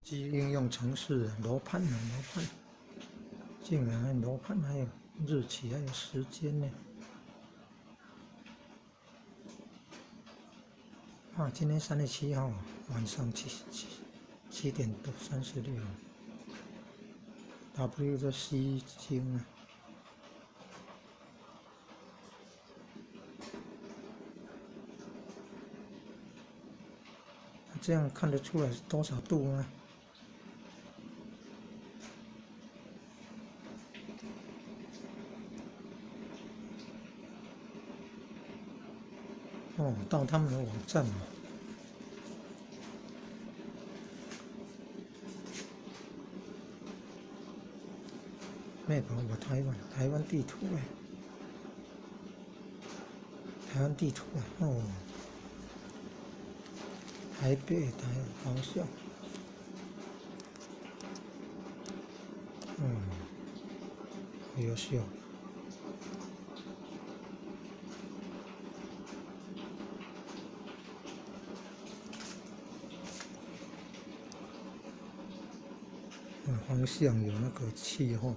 機應用程式羅盤啊，羅盤，竟然羅盤還有日期還有時間呢！啊，今天3月7號晚上7點多36，W 的西經啊。這樣看得出來是多少度嗎？哦，到他們的網站了。Map 我台灣，台灣地圖哎，台灣地圖啊，哦，台北台方向，嗯，優秀。方向有那個氣候。